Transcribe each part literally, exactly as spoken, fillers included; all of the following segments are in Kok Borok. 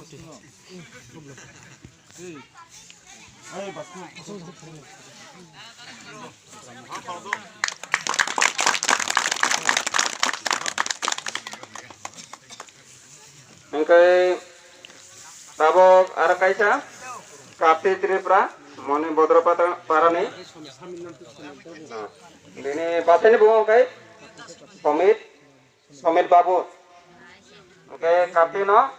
Hingke tabok aro kaisa Kapti Tripura, Moni Bodro Pata-, Parani. Bini basaini bumo hingke Somit, Somit Babu. Hingke Kapti no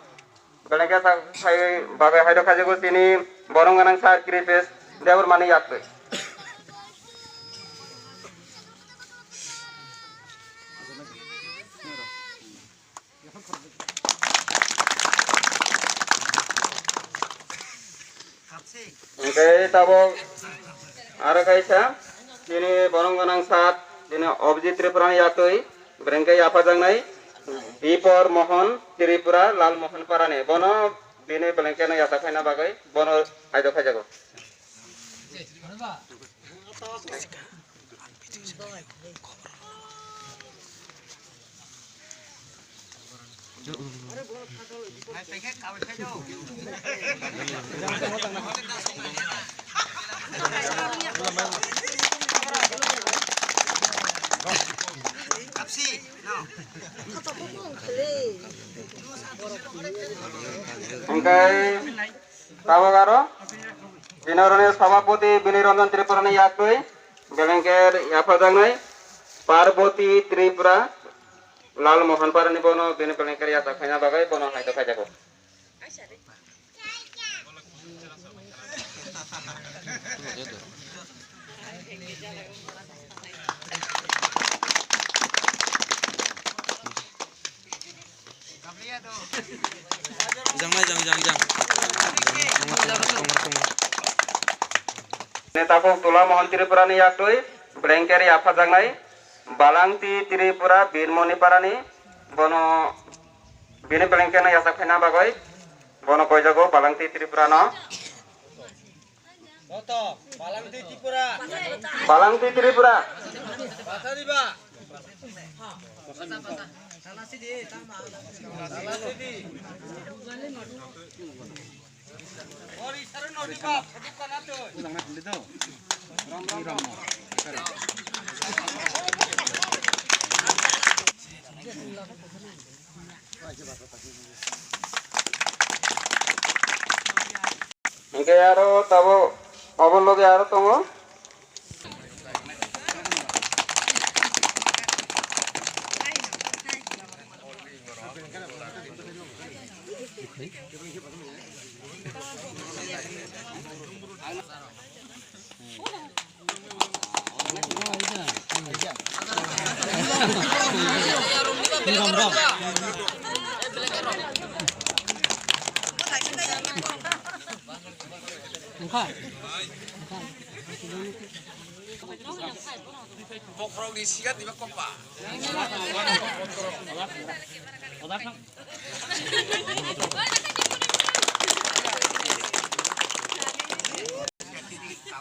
belengke sa-, sai bagai haidok khajago tini borong ganang sar Kripesh Debbarmani yaktwi. Hingke tabok aro kaisa, chini borong ganang sat, chini Abhijit Tripura ni yatwi, brengke yaphajaknai, Dipor Mohon Tripura, Lal Mohon Parani. Bono bini belengke no yachak phaina bagwi, bono haidok khaijago. Hingke tabok aro bini oroni sabapoti Bini Ranjan Tripura ni yaktwi belengker yaphajaknai Parboti Tripura, Lal Mohan Parani bono bini belengker yachak phaina bagwi bono haidok khaijago. Jang nai, jang, jang, jang. Tongor, tongor, tongor, tongor. Neta kok Tula Mohan Tripura ni yaktwi brengker yaphajaknai Balangti Tripura Birmoni Parani bono bini belengkeno yachak phaina bagwi bono koijago Balangti Tripura no. Boto, Balangti Tripura. Balangti Tripura. Bata diba? Bata sidi. Ori saro no diba, photo kana to. Hingke aro tabo obo loge aro tongo. Bokhorok ni siga diba kopa.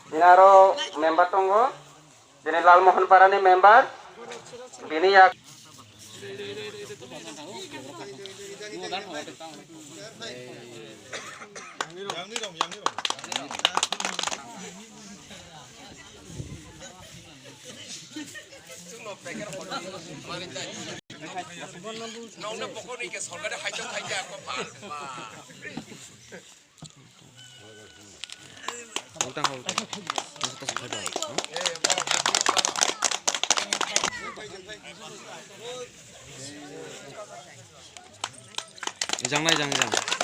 Bini aro member tongo. Bini Lalmohon Parani member. Bini yak. Nongno bokhorni ke sorkari haithok khaikha, kopal. Utang, utang. Jang nai, jang, jang.